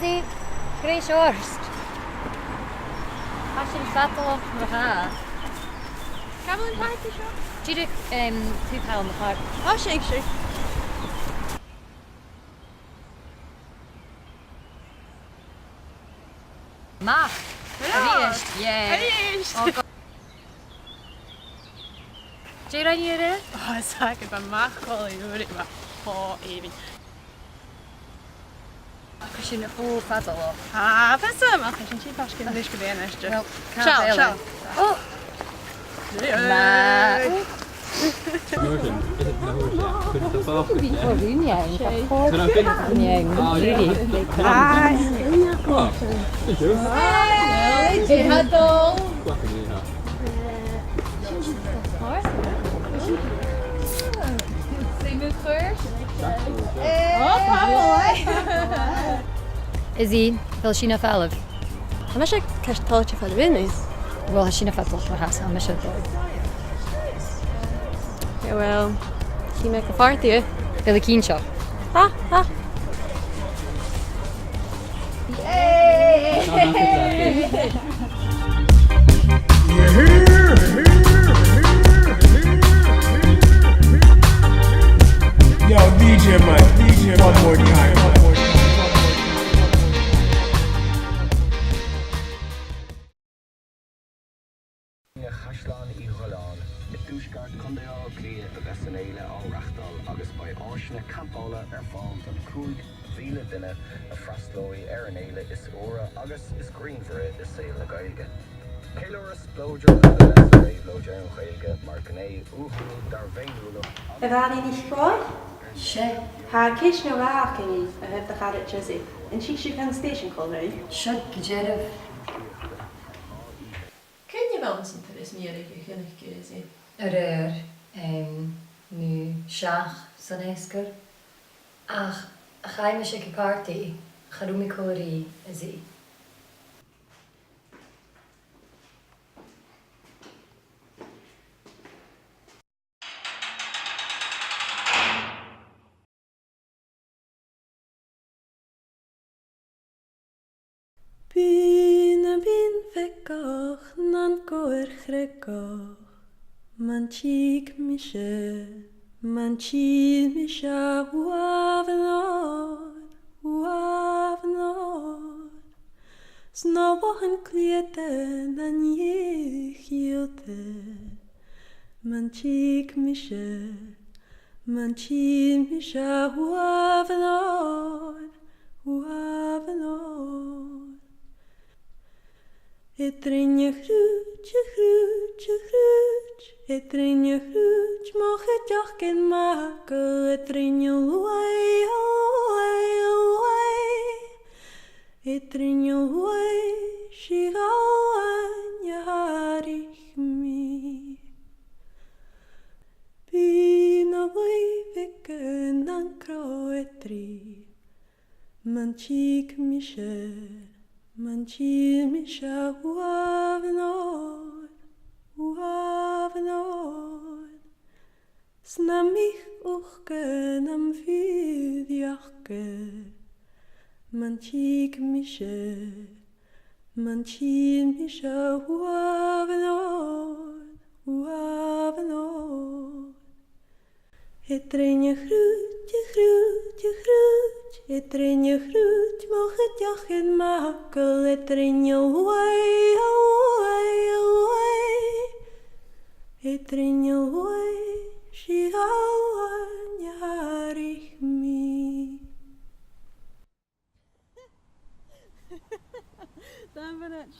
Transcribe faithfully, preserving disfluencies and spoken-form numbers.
Great short. Tha sin fadalach mar-thà. Càit a bheil an party seo? Dìreach, em, taobh thall na park. Ò, sin, sin. Mac. Hello. A-rithist, yeah. A-rithist. Ò, go- Dè rinn thu air? Ò, is fheàrr gum bi Mac còmhla rium, bha e cho èibhinn. Ach sin, ò, fadalach. Ah, bha sin, ach tha sinn a' tighinn faisg air ais gu bheil e a-nis. Well, càit a bheil e? Seall, seall. Ò! Mac. Morgan, is it na hose? Could it have off? Ò, rinn e, an càit? Could have been. Rinn e, ah, really? Hi. Oh, thank you. Hey, dè tha dol? Fucking hell. Izzy, a bheil sinn a' falbh? Tha mise ceart toilichte fada bhon is. Well, tha sinn a' falbh mar-thà, tha mise a' dol. Yeah, well, chì mi gu fartaidh. Bheil thu cinnteach? Ha, ha. Yo, D J Mike, D J, one more time. Caisleán Uí Ghuileáin, i dTuaisceart Chontae Bhaile Átha Cliath, a bheas an fhéile á reachtáil agus beidh áiseanna campála ar fáil don cúig mhíle duine a fhreastlóidh ar an fhéile is úire agus is grianmhaire i saol na Gaeilge. Ceiliúradh spleodrach a bheas an réabhlóid ar an Ghaeilge mar ghné uathúil dár bhféiniúlacht. A Mhàiri Nis Tròir? Seadh. Tha ceist no dhà againn a thaobh do charaid Izzy. An tig sibh dhan stèisean còmhla rinn? Seadh, gu dearbh. Cuin a bh' ann san turas mu dheireadh a chunnaic thu Izzy? Air adhart, em, mu sheachd san fheasgar. Ach chaidh mise gu partaidh, cha robh mi còmhla ri Izzy. Bidh na bithinn feagach nan gobhair chreagach, mun tig mise, mun tig mise uaimh an òir, uaimh an òir. 'S na bhothan cliathta nan deigh dhìolta, mun tig mise, mun tig mise uaimh an òir, uaimh an òir. Eadar-dhà a' chrùid, a' chrùid, a' chrùid, eadar-dhà a' chrùid, mo chuideachd mac, eadar-dhà a' luaidh, a' luaidh, a' luaidh. Eadar-dhà a' luaidh, 's i Gabhail a tharraing mi. Bidh na laoidhean nan crodh eadar-dhealaichte, mun tig mise, mun tig mise uaimh an òir, uaimh an òir. 'S na mìorbhailean nam fìor dhearcadh, mun tig mise, mun tig mise uaimh an òir, uaimh an òir. Eadar-dhà a' chrùid, a' chrùid, a' chrùid, eadar-dhà a' chrùid, mo chuideachd mac, eadar-dhà a' luaidh, a' luaidh, a' luaidh. Eadar-dhà a' luaidh, 's i Gabhail a tharraing mi. Dà mhionaid.